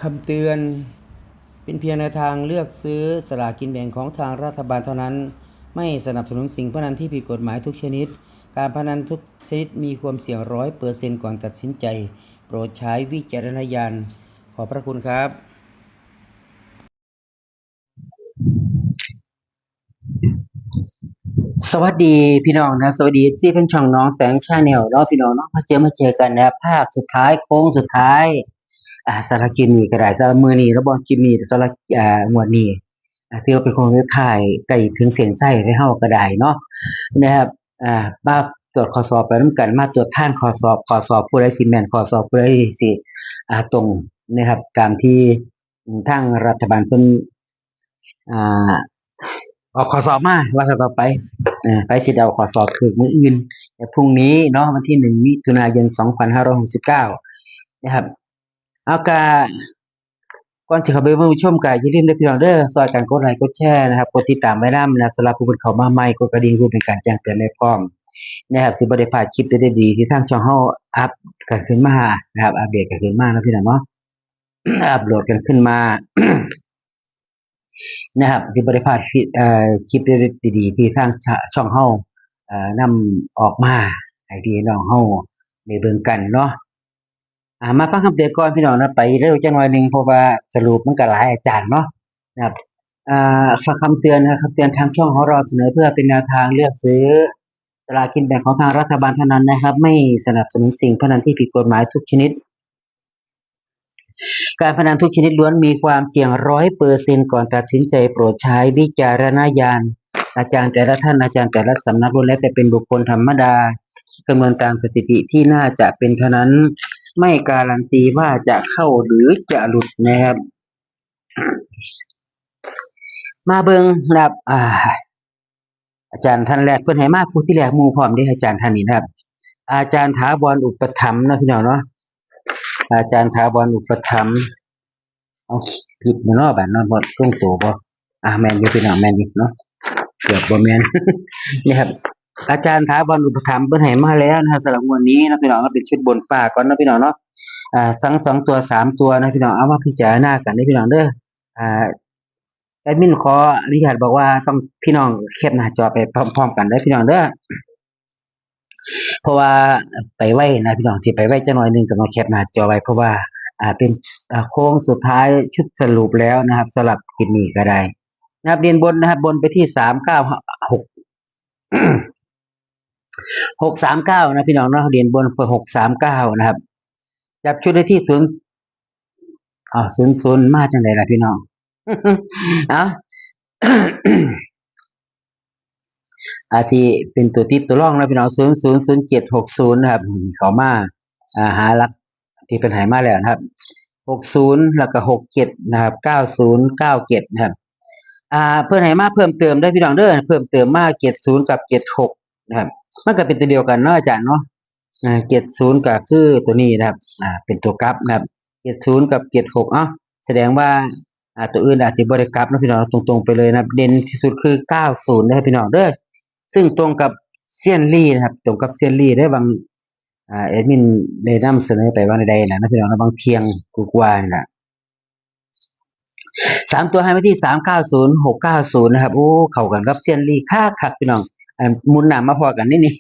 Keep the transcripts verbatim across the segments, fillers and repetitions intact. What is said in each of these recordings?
คำเตือน เป็นเพียงแนวทางเลือกซื้อสลากกินแบ่งของทางรัฐบาลเท่านั้น ไม่สนับสนุนสิ่งพนันที่ผิดกฎหมายทุกชนิด การพนันทุกชนิดมีความเสี่ยงร้อยเปอร์เซ็นต์ก่อนตัดสินใจ โปรดใช้วิจารณญาณ ขอบพระคุณครับ สวัสดีพี่น้องนะ สวัสดีเอฟซีแฟนช่องน้องแสงชาแนลเนาะพี่น้องเนาะ มาเจอมาเจอกันนะครับ ภาคสุดท้ายโค้งสุดท้าย อ่าสำหรับคลิปนี้ก็ได้ สำหรับมื้อนี้แล้วบ่คลิปนี้สำหรับอ่างวดนี้อ่าถือว่าเป็นโค้งสุดท้ายใกล้ถึงเส้นชัยให้เฮาก็ได้เนาะนะครับอ่ามาตรวจข้อสอบไปนำกัน มาตรวจทานข้อสอบ ข้อสอบผู้ใดสิแม่น ข้อสอบผู้ใดสิอ่าตรงนะครับ ตามที่ทางรัฐบาลเพิ่น อ่าออกข้อสอบมาว่าซะต่อไปอ่าไปสิเดาข้อสอบถูกมื้ออื่นแต่พรุ่งนี้เนาะวันที่หนึ่งมิถุนายนสองพันห้าร้อยหกสิบเก้านะครับเอากะก่อนสิเข้าไปเบิ่งชมกะอย่าลืมเด้อพี่น้องเด้อซอยกันกดไลค์กดแชร์นะครับกดติดตามไว้นำนะครับสำหรับผู้เพิ่นเข้ามาใหม่กดกระดิ่งเพื่อเป็นการแจ้งเตือนให้พร้อมนะครับสิบ่ได้พลาดคลิปดีๆที่ทางช่องเฮาอัปกันขึ้นมานะครับอัปเดตกันขึ้นมาเนาะพี่น้องเนาะอัปโหลดกันขึ้นมา นะครับสิบ่ได้พลาดคลิปเอ่อคลิปดีๆที่ทางชะช่องเฮาเอ่อนำออกมาให้พี่น้องเฮาได้เบิ่งกันเนาะอ่ามาฟังคำเตือนก่อนพี่น้องนะไปเร็วจักหน่อยหนึ่งเพราะว่าสรุปมันก็หลายอาจารย์เนาะนะครับอ่าฝากคำเตือนนะครับคำเตือนทางช่องของเราเสนอเพื่อเป็นแนวทางเลือกซื้อสลากกินแบ่งของทางรัฐบาลเท่านั้นนะครับ ไม่สนับสนุนสิ่งพนันที่ผิดกฎหมายทุกชนิด การพนันทุกชนิดล้วนมีความเสี่ยงร้อยเปอร์เซ็นต์ก่อนตัดสินใจโปรดใช้วิจารณญาณ อาจารย์แต่ละท่านอาจารย์แต่ละสำนักล้วนแล้วแต่เป็นบุคคลธรรมดาคำนวณตามสถิติที่น่าจะเป็นเท่านั้น ไม่การันตีว่าจะเข้าหรือจะหลุดนะครับ มาเบิ่งนะครับอ่า อาจารย์ท่านแรกเพิ่นให้มาผู้ที่แรกหมู่พร้อมเด้อาจารย์ท่านนี้นะครับ อาจารย์ถาวรอุปถัมภ์เนาะพี่น้องเนาะอาจารย์ถาวรอุปถัมภ์เอาผิดมาเนาะบาดเนาะบ่ตรงตัวบ่อ่าแม่นอยู่พี่น้องแม่นอยู่เนาะเกือบบ่แม่น นะครับ อาจารย์ถาวรอุปถัมภ์เพิ่นให้มาแล้วนะครับสำหรับงวดนี้เนาะพี่น้องเนาะเป็นชุดบนฝากก่อนเนาะพี่น้องเนาะอ่าทั้งสองตัวสามตัวนะพี่น้องเอามาพิจารณากันเด้อพี่น้องเด้ออ่า แอดมินขออนุญาตบอกว่าต้องพี่น้องแคปหน้าจอไปพร้อมๆกันเด้อพี่น้องเด้อเพราะว่าไปไวนะพี่น้องสิไปไวจักหน่อยหนึ่งก็ต้องแคปหน้าจอไว้เพราะว่าอ่าเป็นอ่าโค้งสุดท้ายชุดสรุปแล้วนะครับสำหรับคลิปนี้ก็ได้นะครับเด่นบนนะครับบนไปที่สามเก้าหกหกสามเก้านะพี่น้องเนาะเด่นบนไปหกสามเก้านะครับจับชุดได้ที่ศูนย์อ้าวศูนย์ศูนย์มาจังได๋ล่ะพี่น้อง เอาอาจสิเป็นตัวติดตัวรองนะพี่น้องศูนย์ศูนย์ศูนย์เจ็ดหกศูนย์นะครับเข้ามาอ่าหาหลักที่เพิ่นให้มาแล้วนะครับหกศูนย์แล้วก็หกเจ็ดนะครับเก้าศูนย์เก้าเจ็ดนะครับอ่าเพิ่นให้มาเพิ่มเติมเด้อพี่น้องเด้อเพิ่มเติมมาเจ็ดศูนย์กับเจ็ดหกนะครับมันก็เป็นตัวเดียวกันเนาะอาจารย์เนาะอ่าเจ็ดศูนย์ก็คือตัวนี้นะครับอ่าเป็นตัวกลับนะครับเจ็ดศูนย์กับเจ็ดหกเอ้าแสดงว่า อ่าตัวอื่นอาจสิบ่ได้กลับเนาะพี่น้องตรงๆไปเลยนะครับเด่นที่สุดคือเก้าศูนย์นะครับพี่น้องเด้อซึ่งตรงกับเซียนลี่นะครับตรงกับเซียนลี่ได้บางอ่าแอดมินได้นำเสนอไปว่าใดๆนะนะพี่น้องนะบางเที่ยงกว่าๆนี่นะสามตัวให้มาที่สามเก้าศูนย์หกเก้าศูนย์นะครับโอ้เข้ากันกับเซียนลี่คักๆพี่น้องอันหมุนหน้ามาพ้อกันนี่นี่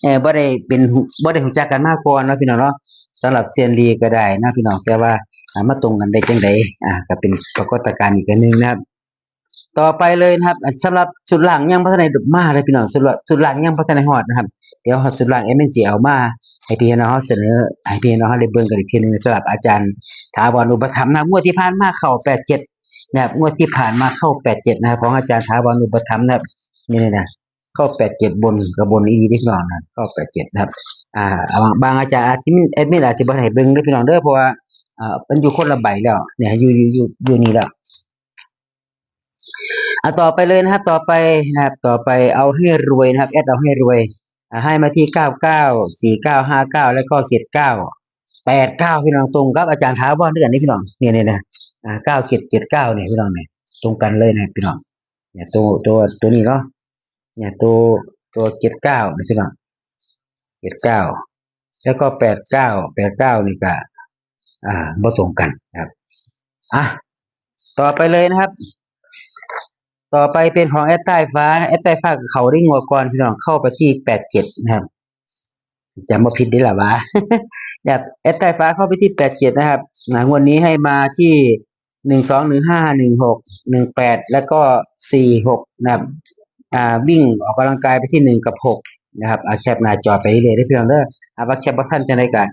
เออบ่ได้เป็นบ่ได้รู้จักกันมาก่อนเนาะพี่น้องเนาะสำหรับเซียนลี่ก็ได้นะพี่น้องแต่ว่าอ่ามาตรงกันได้จังใดอ่าก็เป็นปรากฏการณ์อีกอันหนึ่งนะครับ ต่อไปเลยนะครับอ่ะสำหรับชุดล่างยังบ่ทันได้มาเลยพี่น้องชุดล่างชุดล่างยังบ่ทันได้ฮอดนะครับเดี๋ยวฮอดชุดล่างแอดมินสิเอามาให้พี่น้องเฮาเสนอให้พี่น้องเฮาได้เบิ่งกันอีกทีหนึ่งสำหรับอาจารย์ถาวรอุปถัมภ์นะครับงวดที่ผ่านมาเข้าแปดเจ็ดนะครับงวดที่ผ่านมาเข้าแปดเจ็ดนะครับของอาจารย์ถาวรอุปถัมภ์นะครับนี่นะเข้าแปดเจ็ดบนกับบนอีหลีเด้พี่น้องนะเข้าแปดเจ็ดนะครับอ่าบางบางอาจารย์อาจจะแอดมินอาจจะบ่ให้เบิ่งเด้อพี่น้องเด้อเพราะว่าอ่ามันอยู่คนละใบแล้วเนี่ยอยู่อยู่อยู่อยู่นี่แล้ว อ่ะต่อไปเลยนะครับ ต่อไปนะครับ ต่อไปเอาให้รวยนะครับแอดเอาให้รวยอ่ะให้มาที่เก้าเก้าสี่เก้าห้าเก้าแล้วก็เจ็ดเก้าแปดเก้าพี่น้องตรงกับอาจารย์ถาวรด้วยกันนี่พี่น้องเนี่ยเนี่ยนะอ่าเก้าเจ็ดเจ็ดเก้าเนี่ยพี่น้องเนี่ยตรงกันเลยนะพี่น้องเนี่ยตัวตัวตัวนี้เนาะเนี่ยตัวตัวเจ็ดเก้านะพี่น้องเจ็ดเก้าแล้วก็แปดเก้าแปดเก้านี่ก็อ่าบ่ตรงกันนะครับ อ่ะ ต่อไปเลยนะครับ ต่อไปเป็นของแอดใต้ฟ้า แอดใต้ฟ้าเขาได้งวดก่อนพี่น้อง เข้าไปที่แปดเจ็ดนะครับ จำบ่ผิดเด้อล่ะวะ นะครับ แอดใต้ฟ้าเข้าไปที่แปดเจ็ดนะครับ นะ งวดนี้ให้มาที่ หนึ่งสอง หนึ่งห้า หนึ่งหก หนึ่งแปด แล้วก็ สี่หก นะครับ อ่า วิ่งออกกำลังกายไปที่ หนึ่ง กับ หก นะครับ อ่า แคปหน้าจอไปเรื่อยๆเด้อพี่น้องเด้อ อ่า ว่าแคปบ่ทันจั่งใด๋ก็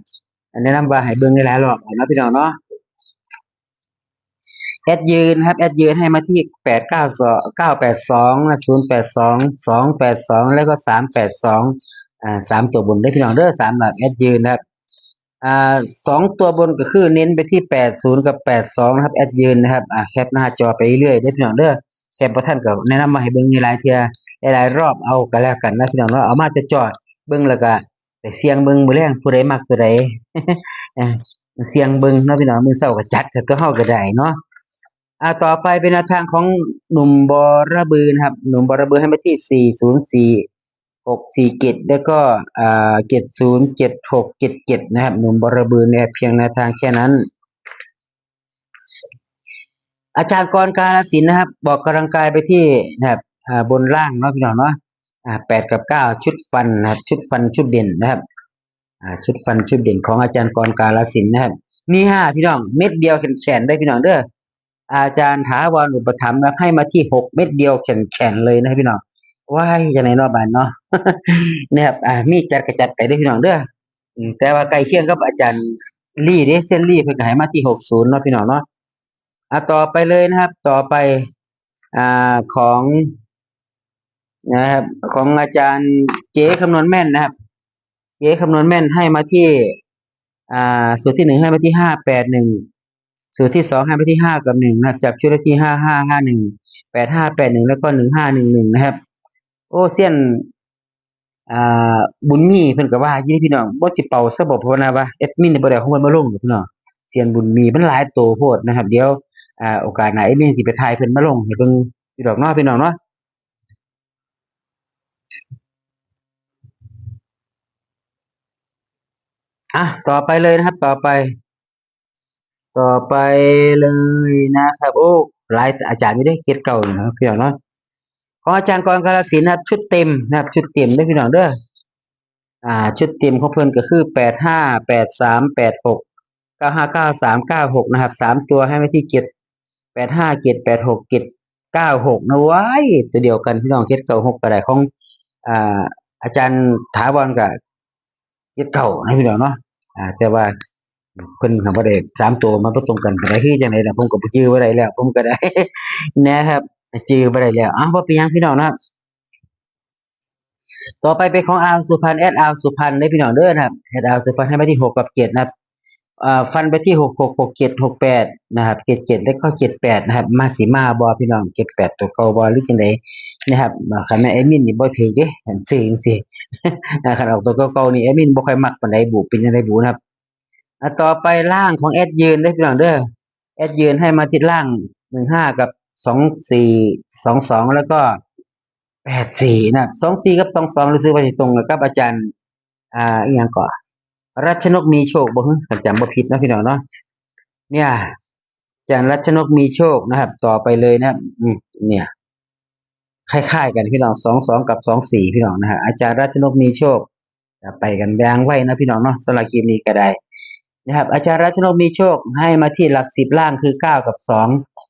แนะนำว่าให้เบิ่งหลายๆรอบเอาเนาะพี่น้องเนาะ แอดยืนครับ แอดยืนให้มาที่ แปดเก้าสอง เก้าแปดสอง นะ ศูนย์แปดสอง สองแปดสอง แล้วก็ สามแปดสอง อ่า สามตัวบนเด้อพี่น้องเด้อ สามหลักแอดยืนนะครับ อ่า สองตัวบนก็คือเน้นไปที่ แปดศูนย์ กับ แปดสอง นะครับ แอดยืนนะครับ อ่า แคปหน้าจอไปเรื่อยๆเด้อพี่น้องเด้อ แคปบ่ทันก็แนะนำมาให้เบิ่งหลายๆเทื่อ หลายๆรอบเอาก็แล้วกันนะพี่น้องเนาะ เอามาแต่จอดเบิ่งแล้วก็ไปเสี่ยงเบิ่งมื้อแลงผู้ใดมักตัวใด อ่า เสี่ยงเบิ่งเนาะพี่น้อง มื้อเช้าก็จัดซะตัวเฮาก็ได้เนาะ อ่า ต่อไปเป็นแนวทางของหนุ่มบอระบือนะครับ หนุ่มบอระบือให้มาที่ สี่ศูนย์สี่ หกสี่เจ็ด แล้วก็ อ่า เจ็ดศูนย์ เจ็ดหก เจ็ดเจ็ด นะครับ หนุ่มบอระบือเนี่ยเพียงแนวทางแค่นั้น อาจารย์กรกาลสินธุ์นะครับ บอกกำลังกายไปที่นะครับ อ่า บนล่างเนาะพี่น้องเนาะ อ่า แปด กับ เก้า ชุดฟันนะครับ ชุดฟันชุดเด่นนะครับ อ่า ชุดฟันชุดเด่นของอาจารย์กรกาลสินธุ์นะครับ มีห้าพี่น้อง เม็ดเดียวแขนๆได้พี่น้องเด้อ อาจารย์ถาวรอุปถัมภ์นะครับ ให้มาที่หกเม็ดเดียวแขนๆเลยนะครับพี่น้อง ว้าย จั่งใด๋เนาะบาดเนาะ นะครับ อ่า มีจัดก็จัดไปเด้อพี่น้องเด้อ อืม แต่ว่าใกล้เคียงกับอาจารย์ลี่เด้ เซียนลี่เพิ่นก็ให้มาที่ หกศูนย์ เนาะพี่น้องเนาะ อ่า ต่อไปเลยนะครับ ต่อไป อ่า ของ นะครับ ของอาจารย์เจ๊คำนวณแม่นนะครับ เจ๊คำนวณแม่นให้มาที่ อ่า สูตรที่หนึ่งให้มาที่ ห้าแปดหนึ่ง สูตรที่สองให้มาที่ ห้า กับ หนึ่ง นะครับ จับชุดได้ที่ ห้าห้าห้าหนึ่ง แปดห้าแปดหนึ่ง แล้วก็ หนึ่งห้าหนึ่งหนึ่ง นะครับ โอ้ เซียน อ่า บุญมีเพิ่นก็ว่าอยู่เด้พี่น้อง บ่สิเป่าซะบ่ เพราะว่านะว่าแอดมินบ่ได้เอาของเพิ่นมาลงดอกพี่น้อง เซียนบุญมีมันหลายโตโพดนะครับ เดี๋ยว อ่า โอกาสหน้าแอดมินสิไปถ่ายเพิ่นมาลงให้เบิ่งอยู่ดอกเนาะพี่น้องเนาะ อ่ะ ต่อไปเลยนะครับ ต่อไป ต่อไปเลยนะครับ โอ้ หลายอาจารย์อยู่เด้ เจ็ดเก้านี่นะครับพี่น้องเนาะ ของอาจารย์กรกาลสินธุ์นะครับ ชุดเต็มนะครับ ชุดเต็มเด้อพี่น้องเด้อ อ่า ชุดเต็มของเพิ่นก็คือ แปดห้า แปดสาม แปดหก เก้าห้า เก้าสาม เก้าหก นะครับ สามตัวให้ไว้ที่ เจ็ดแปดห้า เจ็ดแปดหก เจ็ดเก้าหก นะเว้ย ตัวเดียวกันพี่น้อง เจ็ดเก้าหก ก็ได้ของ อ่า อาจารย์ถาวรก็ เจ็ดเก้า นะพี่น้องเนาะ อ่า แต่ว่าเพิ่นก็บ่ได้สามตัวมาบ่ตรงกันปานใด คือจั่งใด๋ล่ะ ผมก็บ่จื่อบ่ได้แล้ว ผมก็ได้ นะครับ จื่อบ่ได้แล้ว อ้าว บ่เป็นหยังพี่น้องนะครับ ต่อไปเป็นของอาวสุพรรณ แอดอาวสุพรรณเด้อพี่น้องเด้อนะครับ แอดอาวสุพรรณให้มาที่ หก กับ เจ็ด นะครับ เอ่อ ฟันไปที่ หกหก หกเจ็ด หกแปด นะครับ เจ็ดเจ็ด แล้วก็ เจ็ดแปด นะครับ มาสิมาบ่พี่น้อง เจ็ดแปด ตัวเก่าบ่หรือจั่งใด๋นะครับ คันแม่นแอดมินนี่บ่ถืกเด้ คันซื้อจั่งซี้ อ่า คันออกตัวเก่าๆนี่แอดมินบ่ค่อยมักปานใดบุ เป็นจั่งใดบุนะครับ อ่ะ ต่อไปล่างของแอดยืนเด้อพี่น้องเด้อ แอดยืนให้มาทิศล่าง หนึ่งห้า กับ สองสี่ สองสอง แล้วก็ แปดสี่ นะครับ สองสี่ กับ สองสอง รู้สึกว่าสิตรงกับอาจารย์ อ่า อีหยังเกาะ รัชนกมีโชคบ่ คันจำบ่ผิดเนาะพี่น้องเนาะ เนี่ย อาจารย์รัชนกมีโชคนะครับ ต่อไปเลยนะครับ อืม เนี่ย คล้ายๆกันพี่น้อง สองสอง กับ สองสี่ พี่น้องนะฮะ อาจารย์รัชนกมีโชค จะไปกันอย่างไวนะพี่น้องเนาะ สำหรับคลิปนี้ก็ได้นะครับ อาจารย์รัชนกมีโชคให้มาที่หลักสิบล่างคือ เก้า กับ สอง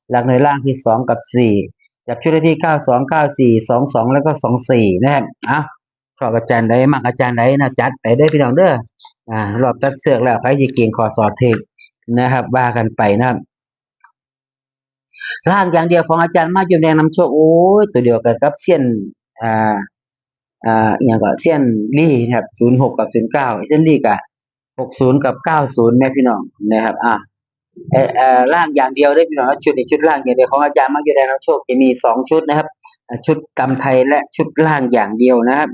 หลักหน่วยล่างคือ สอง กับ สี่ จับชุดได้ที่ เก้าสอง เก้าสี่ สองสอง แล้วก็ สองสี่ นะครับ อ่ะ ชอบอาจารย์ใด๋ มักอาจารย์ใด๋นะ จัดไปเด้อพี่น้องเด้อ อ่า รอบตัดเชือกแล้ว ไผสิเก่งข้อสอบถืกนะครับ ว่ากันไปนะครับ ล่างอย่างเดียวของอาจารย์มาอยู่แดงนำโชค โอ้ย ตัวเดียวกันกับเซียน อ่า อ่า อหย่างก็เซียนลี่นะครับ ศูนย์หก กับ ศูนย์เก้า เซียนลี่ก็ หกศูนย์ กับ เก้าศูนย์ แม่พี่น้องนะครับ อ่า เอ่อ เอ่อ ล่างอย่างเดียวเด้อพี่น้อง ชุดนี้ชุดล่างอย่างเดียวของอาจารย์มาอยู่แดงนำโชค จะมีสองชุดนะครับ อ่า ชุดตำไทยและชุดล่างอย่างเดียวนะครับ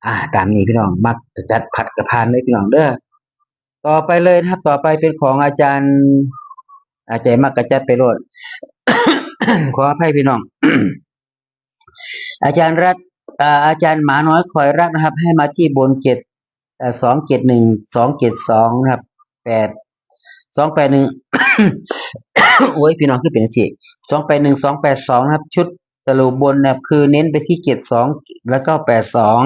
อ่า ตามนี้พี่น้อง มักจะจัดขัดกะพานเลยพี่น้องเด้อ ต่อไปเลยนะครับ ต่อไปเป็นของอาจารย์ อาจารย์มักกะจัดไปโลด ขออภัยพี่น้อง อาจารย์รัตน์ อ่า อาจารย์หมาน้อยคอยรักนะครับ ให้มาที่บน เจ็ด เอ่อ สองเจ็ดหนึ่ง สองเจ็ดสอง นะครับ แปด สองแปดหนึ่ง โอ้ย พี่น้องคือเป็นจังซี่ สองแปดหนึ่ง สองแปดสอง นะครับ ชุดสรุปบนนะครับ คือเน้นไปที่เจ็ดสอง แล้วก็แปดสอง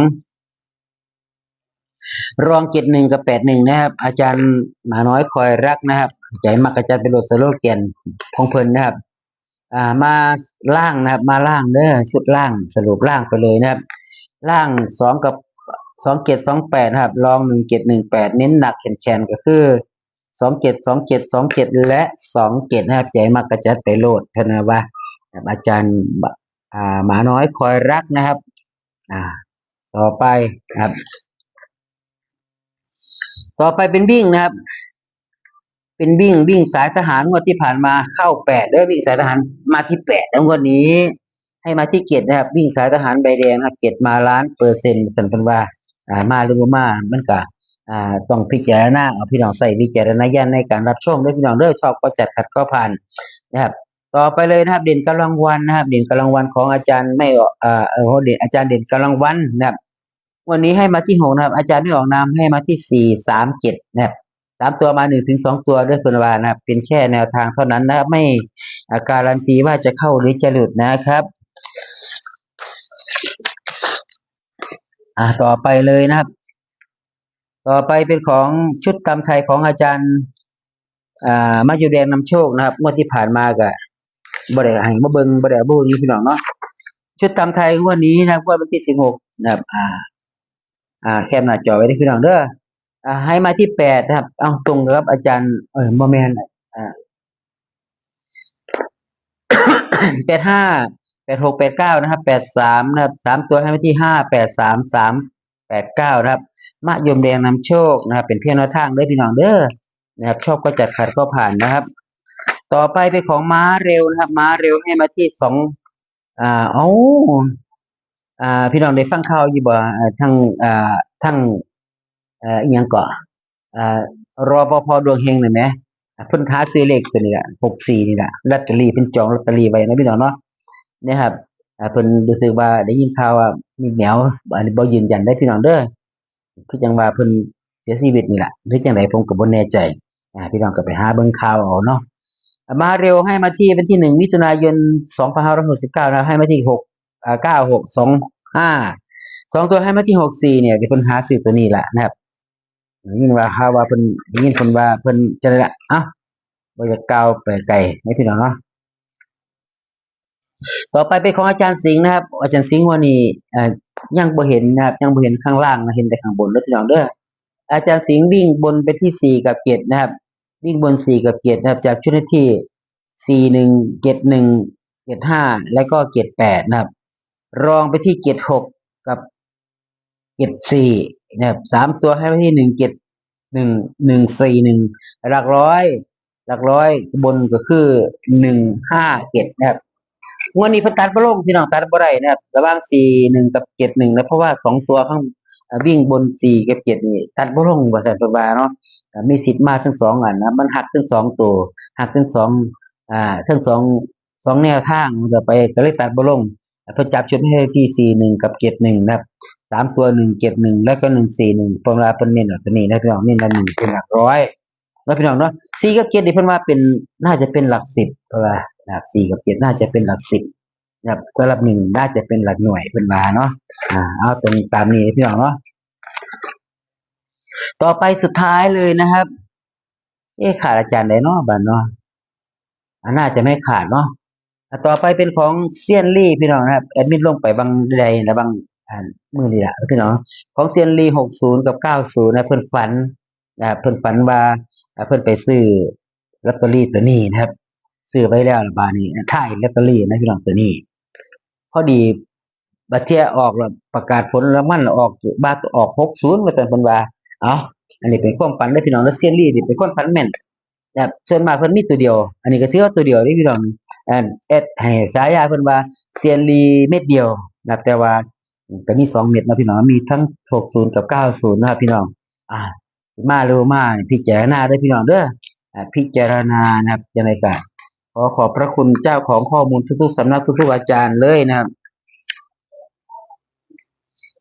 รองเจ็ดหนึ่งกับแปดหนึ่งนะครับ อาจารย์หมาน้อยคอยรักนะครับ ใจมักกะจัดไปโลด สโลแกนของเพิ่นนะครับ อ่า มาล่างนะครับ มาล่างเด้อ ชุดล่าง สรุปล่างไปเลยนะครับ ล่างสองกับ สองเจ็ดสองแปด นะครับ รองหนึ่งเจ็ดหนึ่งแปด เน้นหนักแข็งๆ ก็คือ สองเจ็ด สองเจ็ด สองเจ็ด และ สองเจ็ด นะครับ ใจมักกะจัดไปโลด เพิ่นว่า ครับ อาจารย์ อ่า หมาน้อยคอยรักนะครับ อ่า ต่อไปนะครับ ต่อไปเป็นวิ่งนะครับ เป็นวิ่ง วิ่งสายทหารงวดที่ผ่านมาเข้าแปดเด้อ วิ่งสายทหารมาที่แปด แล้วงวดนี้ ให้มาที่เจ็ดนะครับ วิ่งสายทหารใบแดงนะครับ เจ็ดมาล้านเปอร์เซ็นต์ สันเพิ่นว่า อ่า มาหรือบ่มา มันก็ อ่า ต้องพิจารณาเอา พี่น้องใช้วิจารณญาณในการรับชมเด้อ พี่น้องเด้อ ชอบก็จัด ขัดก็ผ่านนะครับ ต่อไปเลยนะครับ เด่นกำลังวันนะครับ เด่นกำลังวันของอาจารย์ไม่ออก เอ่อ เอ่อ เด่น อาจารย์เด่นกำลังวันนะครับ วันนี้ให้มาที่หกนะครับ อาจารย์ไม่ออกนาม ให้มาที่สี่สามเจ็ดนะครับ สามตัวมาหนึ่งถึงสองตัวเด้อ เพิ่นว่านะครับ เป็นแค่แนวทางเท่านั้นนะครับ ไม่ อ่า การันตีว่าจะเข้าหรือจะหลุดนะครับ อ่า ต่อไปเลยนะครับ ต่อไปเป็นของชุดตำไทยของอาจารย์ อ่า มาอยู่แดงนำโชคนะครับ งวดที่ผ่านมาก็บ่ได้ให้มาเบิ่ง บ่ได้เอามาเบิ่งพี่น้องเนาะ ชุดตำไทยงวดนี้นะครับ งวดวันที่สิบหกนะครับ อ่า อ่า แคปหน้าจอไว้เด้อพี่น้องเด้อ อ่า ให้มาที่แปดนะครับ เอาตรงกับอาจารย์ เออ บ่แม่น อ่า แปดห้า แปดหก แปดเก้า นะครับ แปดสาม นะครับ สามตัวให้มาที่ ห้าแปดสาม สามแปดเก้า นะครับ มะยมแดงนำโชคนะครับ เป็นเพียงแนวทางเด้อพี่น้องเด้อ นะครับ ชอบก็จัด ขัดก็ผ่านนะครับ ต่อไปเป็นของม้าเร็วนะครับ ม้าเร็วให้มาที่สอง อ่า เอ้า อ่า พี่น้องได้ฟังข่าวอยู่บ่ อ่า ทาง อ่า ทาง เอ่อ อิหยังเกาะ อ่า รปภ ดวงเฮงนี่แหม เพิ่นหาซื้อเลขตัวนี้ล่ะ หกสี่ นี่ล่ะ ลอตเตอรี่ เพิ่นจองลอตเตอรี่ไว้นะพี่น้องเนาะ นะครับ อ่า เพิ่นรู้สึกว่าได้ยินข่าวว่ามีแนว อันนี้บ่ยืนยันเด้อพี่น้องเด้อ คือจังว่าเพิ่นเสียชีวิตนี่ล่ะ หรือจังใดผมก็บ่แน่ใจ อ่า พี่น้องก็ไปหาเบิ่งข่าวเอาเนาะ อ่า มาเร็วให้มาที่วันที่หนึ่ง มิถุนายน สองพันห้าร้อยหกสิบเก้า นะครับ ให้มาที่หก อ่า เก้าหกสองห้า สองตัวให้มาที่หกสี่ เนี่ย ที่เพิ่นหาซื้อตัวนี้ล่ะนะครับ ได้ยินว่าข่าวว่าเพิ่น ได้ยินเพิ่นว่าเพิ่นจะได้ละ เอ้า บ่อยากกล่าวไปไกลให้พี่น้องเนาะ ต่อไปเป็นของอาจารย์สิงห์นะครับ อาจารย์สิงห์งวดนี้ เอ่อ ยังบ่เห็นนะครับ ยังบ่เห็นข้างล่างนะ เห็นแต่ข้างบนเด้อพี่น้องเด้อ อาจารย์สิงห์วิ่งบนไปที่สี่กับเจ็ดนะครับ วิ่งบนสี่กับเจ็ดนะครับ จากชุดที่สี่หนึ่ง เจ็ดหนึ่ง เจ็ดห้า แล้วก็เจ็ดแปดนะครับ รองไปที่เจ็ดหกกับเจ็ดสี่นะครับ สามตัวให้ไว้ที่หนึ่งเจ็ดหนึ่ง หนึ่งสี่หนึ่ง หลักร้อย หลักร้อยบนก็คือหนึ่งห้าเจ็ดนะครับ งวดนี้เพิ่นตัดบ่ลงพี่น้อง ตัดบ่ได้นะครับ ระหว่างสี่หนึ่งกับเจ็ดหนึ่งนะ เพราะว่าสองตัวข้าง อ่า วิ่งบนสี่กับเจ็ดนี่ ตัดบ่ลงว่าซั่นเพิ่นว่าเนาะ อ่า มีสิทธิ์มาทั้งสองอันนะ มันหักทั้งสองตัว หักทั้งสอง อ่า ทั้งสอง สองแนวทางมันก็ไป ก็เลยตัดบ่ลง เพิ่นจับชุดให้ที่สี่หนึ่งกับเจ็ดหนึ่งนะครับ สามตัวหนึ่งเจ็ดหนึ่ง แล้วก็หนึ่งสี่หนึ่ง เพิ่นว่าเพิ่นเน้นเอาตัวนี้นะพี่น้อง เน้นละหนึ่งเป็นหลักร้อย เนาะพี่น้องเนาะ สี่กับเจ็ดนี่เพิ่นว่าเป็น น่าจะเป็นหลักสิบ เพิ่นว่านะครับ สี่กับเจ็ดน่าจะเป็นหลักสิบนะครับ สำหรับหนึ่งน่าจะเป็นหลักหน่วย เพิ่นว่าเนาะ อ่า เอาตรงตามนี้พี่น้องเนาะ ต่อไปสุดท้ายเลยนะครับ เอ๊ะ ขาดอาจารย์ใดเนาะบาดเนาะ อ่า น่าจะไม่ขาดเนาะ อ่ะ ต่อไปเป็นของเซียนลี่พี่น้องนะครับ แอดมินลงไปบางใดนะ บาง อ่า มื้อนี้ล่ะพี่น้อง ของเซียนลี่ หกศูนย์ กับ เก้าศูนย์ นะ เพิ่นฝันนะครับ เพิ่นฝันว่า อ่า เพิ่นไปซื้อลอตเตอรี่ตัวนี้นะครับ ซื้อไว้แล้วล่ะบาดนี้ ท้ายลอตเตอรี่นะพี่น้อง ตัวนี้ พอดี บัดเทื่อออกแล้วประกาศผลรางวัลแล้วออก บาดออก หกศูนย์ ว่าซั่นเพิ่นว่า เอ้า อันนี้เป็นความฝันเด้อพี่น้องเด้อ เซียนลี่นี่เป็นคนฝันแม่นนะครับ ส่วนมากเพิ่นมีตัวเดียว อันนี้ก็ถือว่าตัวเดียวเด้อพี่น้อง อันแอดให้ฉายาเพิ่นว่าเซียนลี่เม็ดเดียวนะครับ แต่ว่าก็มีสองเม็ดเนาะพี่น้อง มีทั้ง หกศูนย์ กับ เก้าศูนย์ นะครับพี่น้อง อ่า มาหรือบ่มา พิจารณาเด้อพี่น้องเด้อ อ่า พิจารณานะครับ จังได๋ก็ขอขอบพระคุณเจ้าของข้อมูลทุกๆสำนัก ทุกๆอาจารย์เลยนะครับ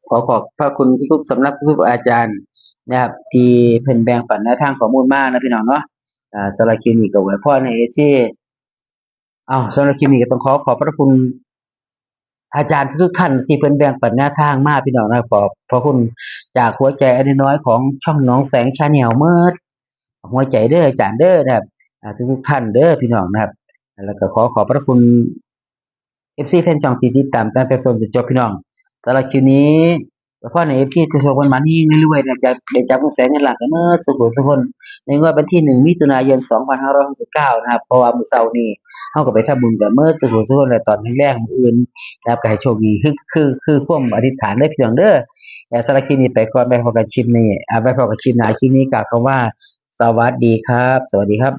ขอขอบพระคุณทุกๆสำนัก ทุกๆอาจารย์นะครับ ที่เพิ่นแบ่งปันแนวทางข้อมูลมานะพี่น้องเนาะ อ่า สำหรับคลิปนี้ก็อวยพรให้ เอฟซี เอาสำหรับคลิปนี้ก็ต้องขอขอบพระคุณอาจารย์ทุกๆท่านที่เพิ่นแบ่งปันแนวทางมาพี่น้องนะขอบพระคุณจากหัวใจอันน้อยของช่องหนองแสง Channel เมิดหัวใจเด้ออาจารย์เด้อนะครับอ่าทุกๆท่านเด้อพี่น้องนะครับ แล้วก็ขอขอบพระคุณ เอฟซี แฟนช่องที่ติดตามตั้งแต่ต้นจนจบพี่น้องสำหรับคลิปนี้ก็ขอให้ เอฟซี ทุกคนมานี่รวยๆนะจะได้จับเงินแสนเงินล้านกันเมิดสุขสุขคนในงวดวันที่หนึ่งมิถุนายนสองพันห้าร้อยหกสิบเก้านะครับเพราะว่ามื้อเช้านี้เฮาก็ไปทำบุญกันเมิดสุขสุขคนและตอนแรกๆมื้ออื่นนะครับก็ให้โชคดีคือคือคือความอธิษฐานเด้อพี่น้องเด้อแต่สำหรับคลิปนี้ไปก่อนไปพบกันคลิปนี้อ่าไปพบกันคลิปหน้าคลิปนี้กล่าวคำว่า สวัสดีครับ สวัสดีครับ